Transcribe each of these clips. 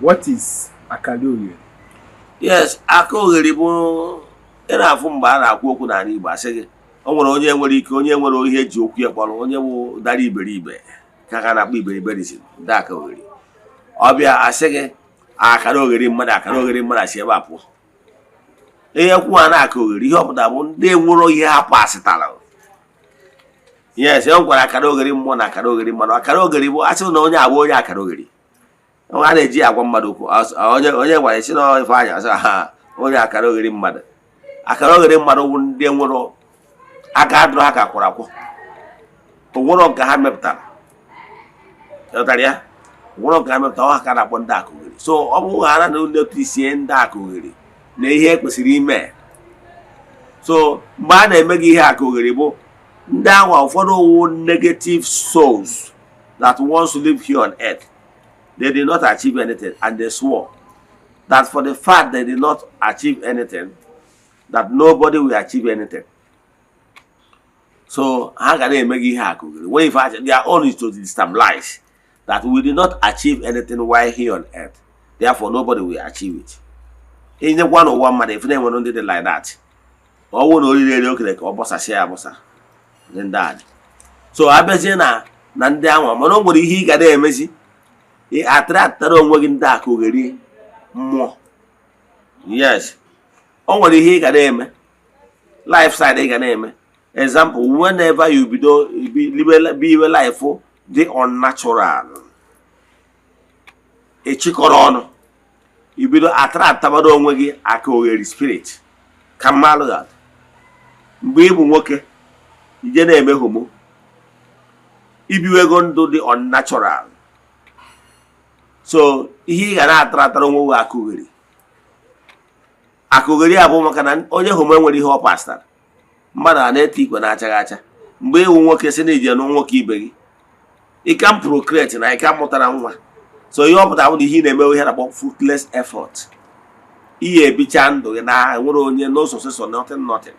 What is Akalogheli? Yes, aka ogheri bụ ị na-afụ mgbe a na-akwu okwu n'ala Igbo, asị gị o nwere onye nwere ike, onye nwere ihe eji okwu ya kpọrọ, onye bụ dara iberibe ka ha na-akpọ iberiberism. Ndị aka ogheri ọbịa, asị gị akara ogheri mmadụ, akara ogheri mmadụ si ebe a pụọ. Ihe kwu ha na-aka ogheri, ihe ọpụta bụ ndị nwere ihe ha pasịtara. Yes, e nwekwara akara ogheri mmụọ na akara ogheri mmadụ. Akara ogheri bụ asị na onye abụ onye akara ogheri, a na-eji agwa mmadụ okwu. Onye gwara esi na ife anya asị ha onye akara ogheri mmadụ. Akara ogheri mmadụ bụ ndị nwere aka adụrụ ha ka kwụrụ akwụ, onwero nke ha mepụtara. Ghọtara ya? Onwero nke ha mepụtara, ọ ha ka na-akpọ ndị aka ogheri. So ọ bụrụ ha na notisie ndị aka ogheri na ihe ekwesịrị ime. So mgbe a na-eme gị ihe aka ogheri bụ ndị anwa, ụfọdụ owu negative souls that wants to live here on earth. They did not achieve anything, and they swore that for the fact they did not achieve anything, that nobody will achieve anything. So ha ga na-eme gị ihe akụgiri when if their own is to destabilize that we did not achieve anything while here on earth, therefore nobody will achieve it. Inyekwa n'ụwa mmadụ efu na-enwere ndị dị like that. Ọ bụrụ na oriri eri okere ka ọ bọsasịa ya abọsa ndị ndị a dị. So abịazie na ndị anwa, mana o nwere ihe ị ga na-emezi, ị attractara onwe gị ndị akụgheri mmụọ. Yes, o nwere ihe ị ga na-eme, lifestyle ị ga na-eme. Example, whenever you bido biwe life dị unnatural, ịchịkọrọ ọnụ, ibido attractabara onwe gị aka ogheri spirit. Ka mmalụ that mgbe ị bụ nwoke, ije na-eme homo, ibiwego ndụ dị unnatural. So ihe ị ga na-atara onwe gị akụgheri. Akụgheri a bụ maka na onye homo nwere ihe ọ pastara mmadụ a na-ete ikwe na-achaghị acha. Mgbe ịwụ nwoke si na ije nụ nwoke ibe gị, ị can procreate na ị ka mụtara nwa. So ihe ọ pụtara bụ na ihe ị na-eme, ihe na-akpọ fruitless effort. Ihe ebicha ndụ gị na nwere onye, no success or nothing, nothing.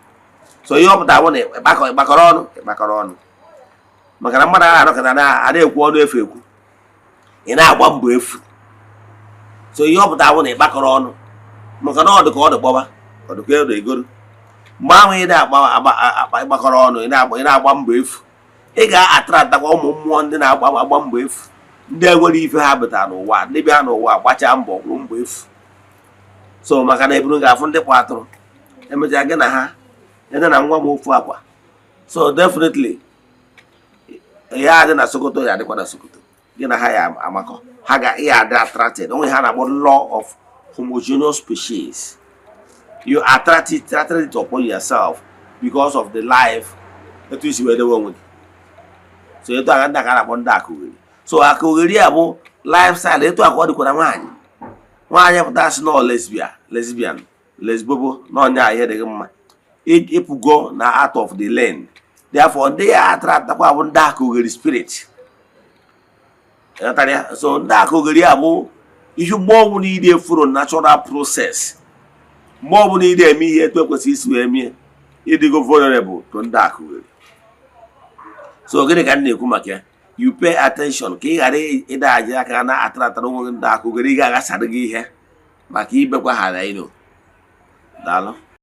So ihe ọ pụtara bụ na ịkpakọrọ ọnụ, ịkpakọrọ ọnụ, maka na mmadụ agha anọkọta na a na-ekwu ọnụ efu ekwu, ị na-agba mbọ efu. So ihe ọ pụtara bụ na ịkpakọrọ ọnụ, maka na ọ dị ka ọ dị kpọba, ọ dị ka ọ dị egoro. Mgbe ahụ ị na-agba agba akpa, ịgbakọrọ ọnụ, ị na-agba mbọ efu, ị ga-ataratakwa ụmụ mmụọ ndị na-agba agba mbọ efu, ndị enwere ife ha bụtara n'ụwa, ndị bịa n'ụwa gbachaa mbọ kwụrụ mbọ efu. So maka na eburu ga-afụ ndị kpọ atụrụ, emechaa gị na ha ede na nwa m ofu akwa. So definitely ihe adị na Sokoto ya adịkwa na Sokoto, gị na ha ya amakọ, ha ga ihe adị attracted onwe ha na-akpọ law of homogeneous species. You attract it upon yourself because of the life etu isi wee dewe onwe gị. So etu aka ndị aka na-akpọ ndị akụgheri. So akụgheri a bụ lifestyle. Etu aka ọ dịkwa na nwaanyị. Nwaanyị pụta sị nọ lesbian, lesbian, lesbobo na ọnya, ihe dịghị mma. Ịpụgo na out of the lane. Therefore ndị ya attractakwa bụ ndị akụgheri spirit. Ịghọtara ya? So ndị akụgheri a bụ ihe mgbe ọbụla ị na-efuro natural process, mgbe ọbụla ị na-eme ihe etu ekwesịrị isi wee mie, ịdịgo vulnerable to ndị akụgheri. So gịnị ka m na-ekwu maka ya? You pay attention ka ị ghara ịdaji aka na atara onwe gị ndị akụgheri, ị ga-aghasara gị ihe maka ibekwa ha na ino. Daalụ.